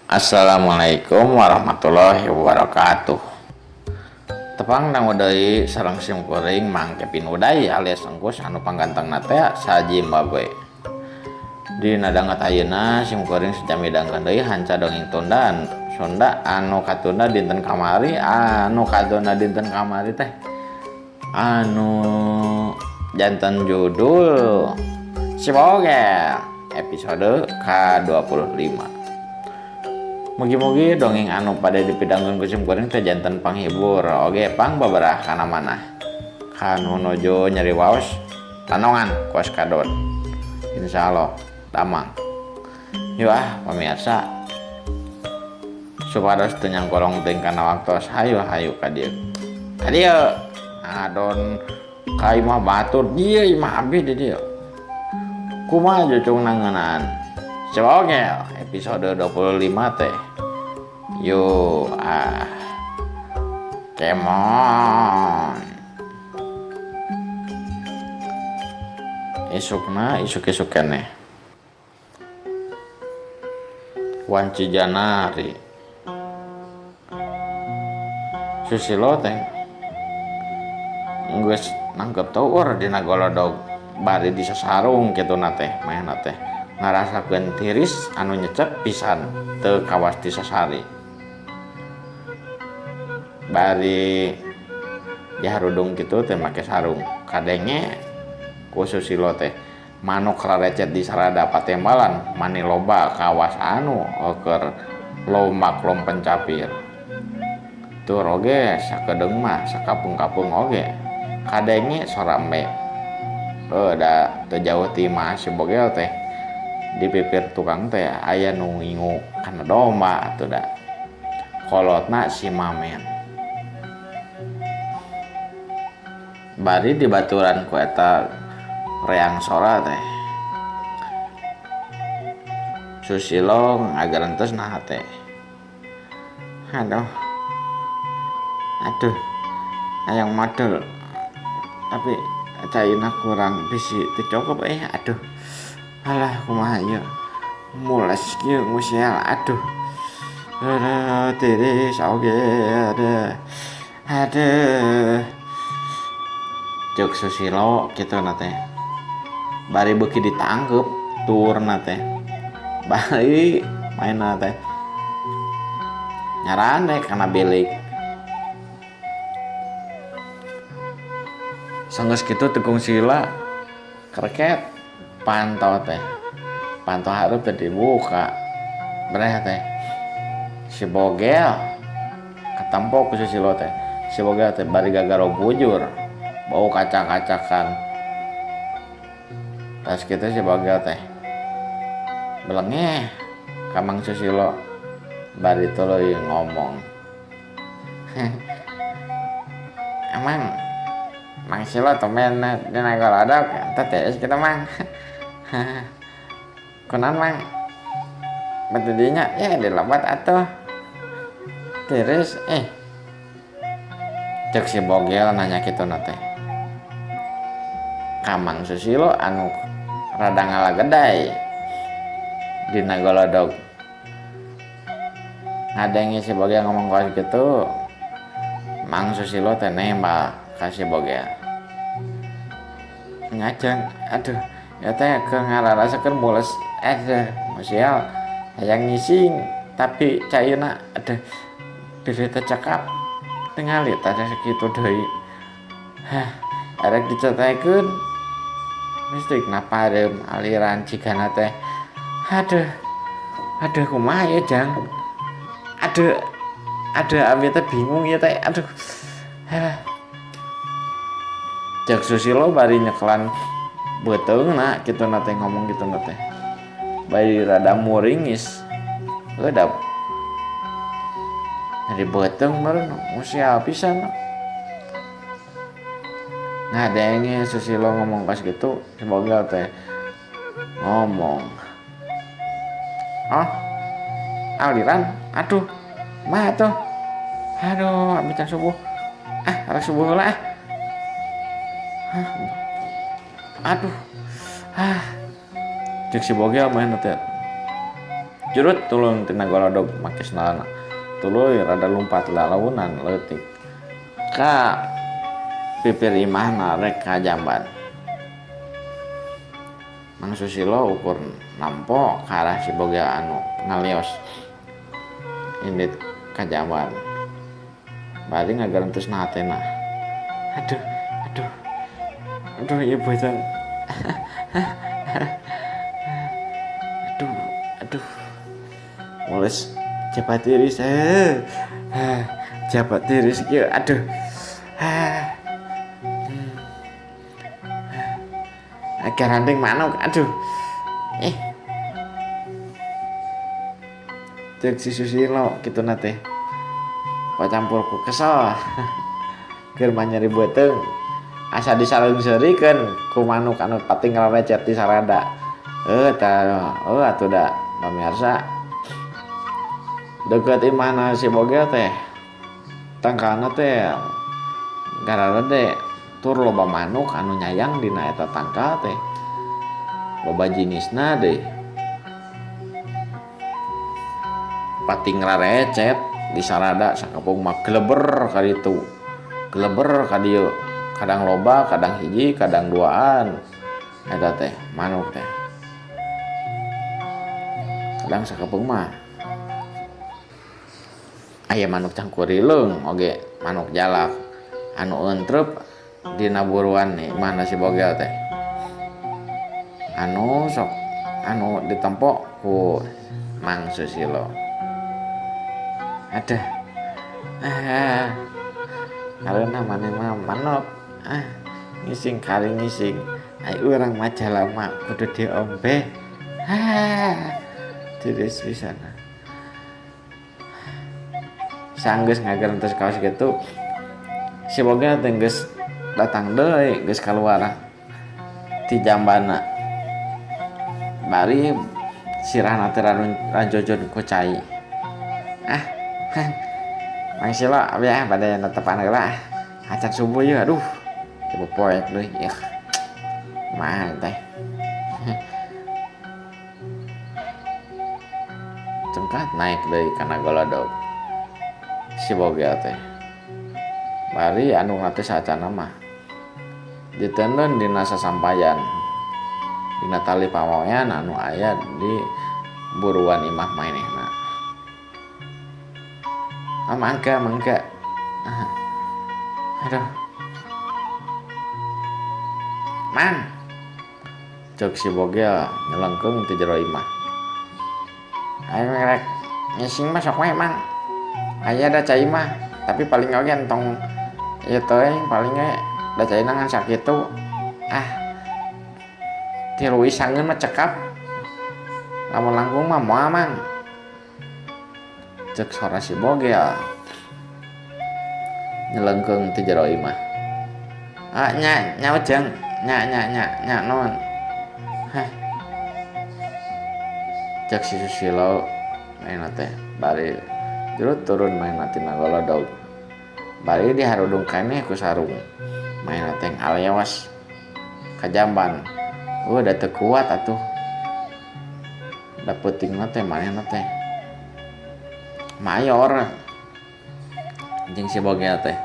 Assalamualaikum warahmatullahi wabarakatuh. Tepang dangu deui sareng sim kuring Mang Kevin Uday alias Engkus anu panggantengna teh sa Zimbabwe. Dina danget ayeuna sim kuring sejami dangkeun deui hanca dongeng tundaan Sunda anu katunda dinten kamari anu katunda dinten kamari teh anu janten judul Si Bogel episode ka-25. Mugi-mugi dongeng anu pada dipidangkeun ku sim kuring teh janten panghibur oge pang babarah kana manah kanu nuju nyeri waos lanongan kos kadon. Insyaallah damang. Yuk ah pamirsa supados teu nyangkolong teuing kana waktos hayu-hayu ka dieu. Ka dieu ngadon ka imah batur dieu imah abdi di dieu. Kumaha jucungna ngeunaan Si Bogel episode 25 teh. Yuk ah kemon. Isukna isuk-isuk keneh. Wanci Janari. Susilo teh geus nangkep tuur dina golodog bari disasarung kituna teh manehna teh ngarasakeun tiris anu nyecep pisan teu kawas disasari. Bari diharudung kitu teh make sarung kadenge ku Susilo teh manuk rarecet di sarada patembalan mani loba kawas anu keur lomba klompencapir. Tur oge sakedeung mah sakapeung-kapeung oge kadenge sora embe. Heuh da teu jauh ti imah si Bogel teh di pipir tukang teh aya nu ngingu kana domba atuh da. Kolotna si Mamen. Bari dibaturan ku eta reang sora teh. Susilo ngagerentes naha teh. Aduh. Aduh. Hayang madul. Tapi caina kurang bisi teu cokop aduh. Alah kumaha ieu. Mules kieu ngusial aduh. Aduh tiris oge aduh. Aduh. Ceuk Susilo kituna teh. Bari beuki ditangkeup turna teh. Bari maenna teh. Nyarande kana bilik. Sanggeus kitu tekung sila kreket pantau teh. Pantau hareup teh dibuka. Breh teh. Si Bogel katempo ku Susilo teh. Si Bogel teh bari gagaro bujur. Bau kacak-kacakan. Tas kitu si Bogel teh belengeh ka Mang Susilo bari tuluy ngomong. Emang Mang Silo tumben dina golodog teh tiis kitu Mang. Kunaon Mang? Bet di dinya ya dilebat atuh. Tiris Ceuk si Bogel nanya kituna teh. Ka Mang Susilo anu rada ngalageday dina golodog. Ngadenge si Bogel ngomong kawas kitu, Mang Susilo teh nembak ka si Bogel. Ngajeng, aduh, ya teh keur ngararasakeun mules aduh, musial hayang ngising tapi caina aduh diri teh cekap tingali teh sakitu deui. Hah, erek dicetekeun listrik pareum aliran cigana teh. Aduh, aduh kumaha ieu Jang? Aduh, aduh abi teh bingung ieu teh. Aduh. Hah. Ceuk Susilo bari nyekelan beuteungna kituna teh ngomong kituna teh. Bari rada muringis. Heuh da nyeri beuteung meureun musial pisan. Ngadenge Susilo ngomong pas gitu, si Bogel teh ngomong. Oh, aliran, aduh, mah tuh, aduh, abis subuh, ah, arek subuh heula ah. Aduh, ah, Ceuk si Bogel mah teh. Jurut tulung tina golodog make sendalna. Tuluy rada lumpat lalaunan leutik ka pipir imahna rek ka jamban. Mang Susilo ukur nampo ka arah si Bogel anu ngalios indit ka jamban. Bari ngagarentusna hatena. Aduh, aduh, aduh ieu beuteung. Aduh, aduh. Mules jabat tiris eh. Jabat tiris kieu aduh. Garandeng manuk aduh. Eh. Cek si Susilo kituna teh. Pacampur ku kesel. Keur mah nyeri beuteung. Asa disaleungseurikeun ku manuk anu pating rarecet di sarada. Heuh tah heuh atuh da pamirsa. Deukeut imahna si Bogel teh tangkalna teh gararede tur loba manuk anu nyayang dina eta tangkal teh. Loba jinisna deui. Pating rarecet di sarada sakapeung mah geleber ka ditu, geleber ka dieu, kadang loba, kadang hiji, kadang duaan eta teh manuk teh. Kadang sakapeung mah aya manuk cangkurileung oge manuk jalak anu entrep dina buruan imahna si Bogel teh. Anu sok anu ditempo ku Mang Susilo. Aduh. Ah. Karena maneh mah manuk. Ah, ngising kali ngising. Ai urang mah jalma kudu diombe. Ah. Tiris pisan. Sanggeus ngagerentos kaos kitu si Bogel teh geus datang deui geus kaluar ti jambana. Bari sirahna teh ranjojod ku cai. Ah, Mang Silo abdi ah bade netepan heula. Acan subuh ieu aduh. Coba poek deui ieu. Kumaha teh. Cengkat naik deui kana golodog. Si Bogel teh. Bari anu teh saacana mah diteundeun dina sasampayan. Dina tali pamoean anu aya di buruan imah manehna. Ah, mangga, mangga. Aduh. Mang. Cek si Bogel nyelengkeung ti jero imah. Ayo rek ngising mah sok we Mang. Aya da cai mah, tapi paling oge entong ieu teuing paling ge da caina ngan sakitu. Ah. Tilu isangeun mah cekap. Lamun langkung mah moal Mang. Cek sora si Bogel nyelengkeung ti jero imah. Ah nya nya ujang nya nya nya nya naon. Hah. Cek si Susilo maena teh bari jero turun maena tina golodog. Bari diharudung keneh ku sarung. Maena teh ngaleos ka jamban. Eueuh da teu kuat atuh. Da peutingna teh manehna teh mayor jeung si Bogel teh.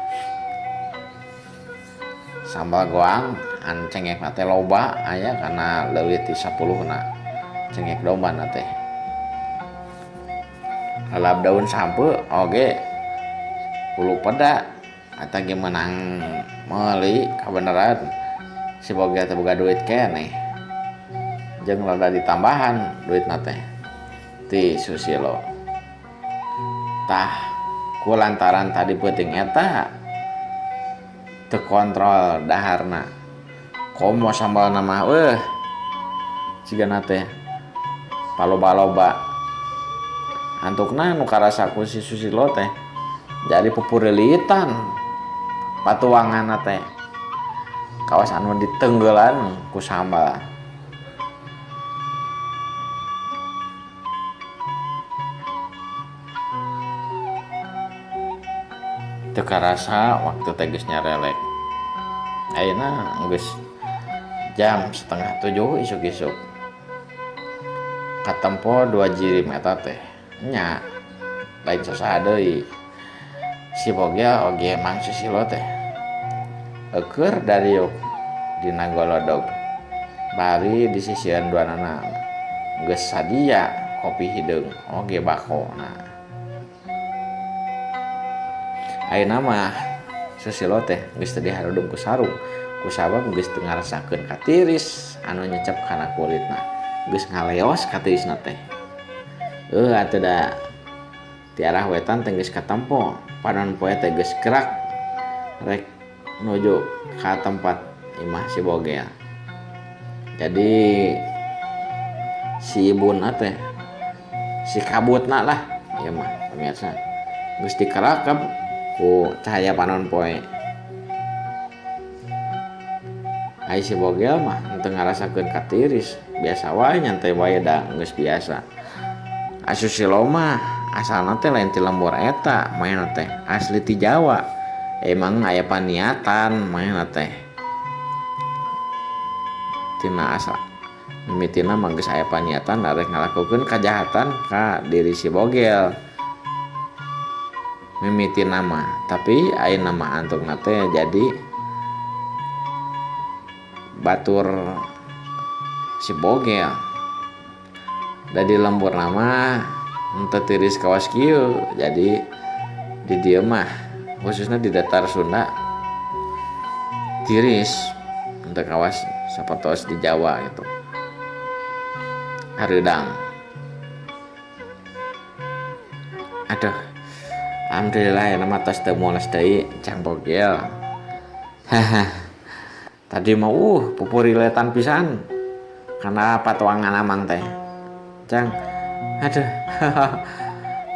Sambal goang an cengekna teh loba aya kana leuwih ti 10 na cengek domba na teh. Lalap daun sampeu oge hulu peda eta ge meunang meuli kabeneran si Bogel teh boga duit keneh. Jeung rada ditambahan duitna teh ti Susilo. Tah ku lantaran tadi peuting eta teu kontrol daharna. Komo sambalna mah eueuh cigana teh paloba-loba. Antukna nu karasa ku si Susilo teh jadi pupurilitan patuanganna teh. Kawas anu ditenggelan ku sambal. Teu karasa waktu teh geus nyarelek. Ayeuna geus jam 6:30 isuk-isuk. Katempo dua jirim eta teh nya lain sasaha deui si Bogel oge Mang Susilo teh eueur dariuk dina golodog bari di sisieun duanana geus sadia kopi hideung oge bakona. Ayeuna mah Susilo teh geus teu diharudung ku sarung kusabab geus teu ngarasakeun katiris anu nyecep kana kulitna geus ngaleos katirisna teh. Atuh da ti arah wetan teh geus katempo panon poe teh geus gerak rek nuju ka tempat imah si Bogel. Jadi si ibuna teh si kabutna lah ieu mah pemirsa geus dikerakep ku cahaya panon poe. Ai si Bogel mah henteu ngarasakeun katiris, biasa wae nyantai wae da geus biasa. Ai Susilo mah asalna teh lain ti lembur eta manehna teh asli ti Jawa. Emang aya paniatan manehna teh. Tina asa mimitina mah geus aya paniatan arek ngalakukeun kajahatan ka diri si Bogel. Mimitina mah, tapi ayeuna mah antukna teh jadi batur si Bogel. Da di lembur mah henteu tiris kawas kieu, jadi di dieu mah khususnya di datar Sunda tiris henteu kawas sapertos di Jawa gitu. Hareudang. Aduh, alhamdulillah ya nama tos teu moles deui Cang Bogel. Haha. Tadi mah pupuriletan pisan karena patuangan amang teh. Cang. Aduh.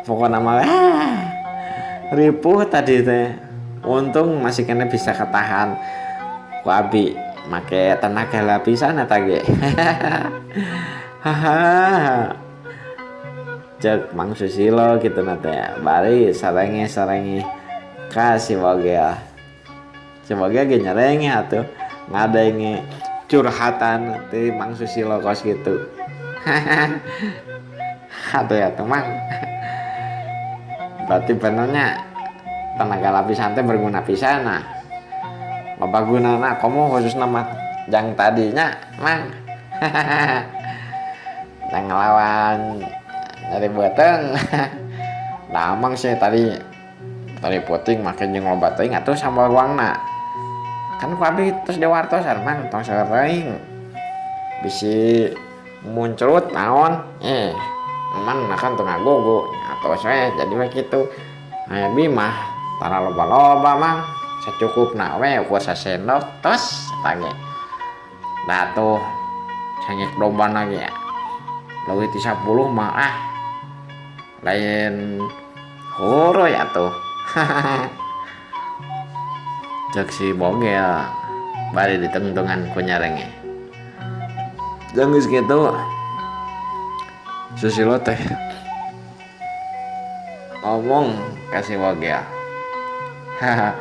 Pokokna mah ripuh tadi teh. Untung masih kena bisa ketahan ku abi make tenaga lapisan eta ge. Hahaha. Cek Mang Susilo gitu na teh. Bari sarenge-sarenge ka si Bogel. Si Bogel ge nyerenge atuh ngadenge curhatan ti Mang Susilo kos gitu. Atuh ya tuh Mang. Berarti benernya tenaga lapisan teh berguna pisan nah. Loba gunana komo khususna mah jang tadinya Mang. Jang ngelawan nyari beuteung. Nah amang sih tadi puting make jeung loba teuing atuh sambal goangna. Kan ku abi terus diwartosan Mang tong seueur teuing. Bisi muncrut naon emang kan teu ngagugu atos we jadi we kitu. Aya abi mah tara loba-loba Mang sacukupna we ukur sasendok tos eta ge. Nah tuh cengek domba lagi ya. Leuwih ti 10 mah lain horoy atuh. Cek si Bogel bari ditengtengan ku nyarenge. Jeung geus kitu Susilo teh ngomong ka si Bogel. Haha.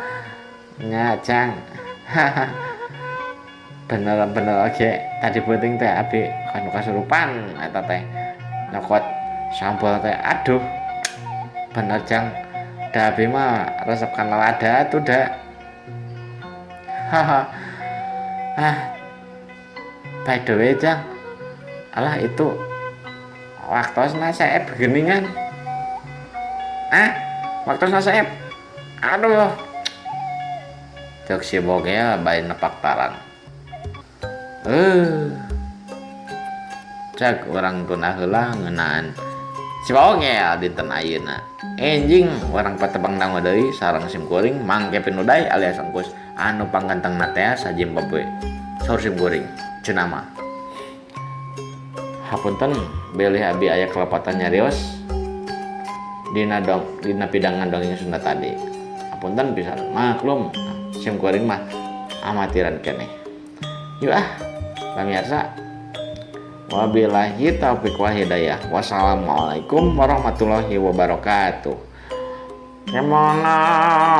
Ngacang. Bener-bener oke tadi penting teh abi kanu kasurupan eta teh nyokot sambal teh aduh bener Jang da abi mah resep kana lada atuh da. Haha. By the way Jang, alah itu waktosna saeb geuningan. Waktosna saeb. Aduh. Cek si Bogel bari nepak tarang. Cek urang tunda heula ngeunaan si Bogel dinten ayeuna. Enjing urang patebang dangu deui sareng sim kuring Mang Kevin Uday alias Engkus anu panggantengna teh sa Zimbabwe. Saur sim kuring cenah mah. Hapunten bilih abi aya kelepatan nyarios dina pidangan dongeng Sunda tadi. Hapunten pisan maklum sim kuring mah amatiran keneh. Yuk pamirsa. Wabillahi taufiq wal hidayah. Wassalamualaikum warahmatullahi wabarakatuh. Kemonon.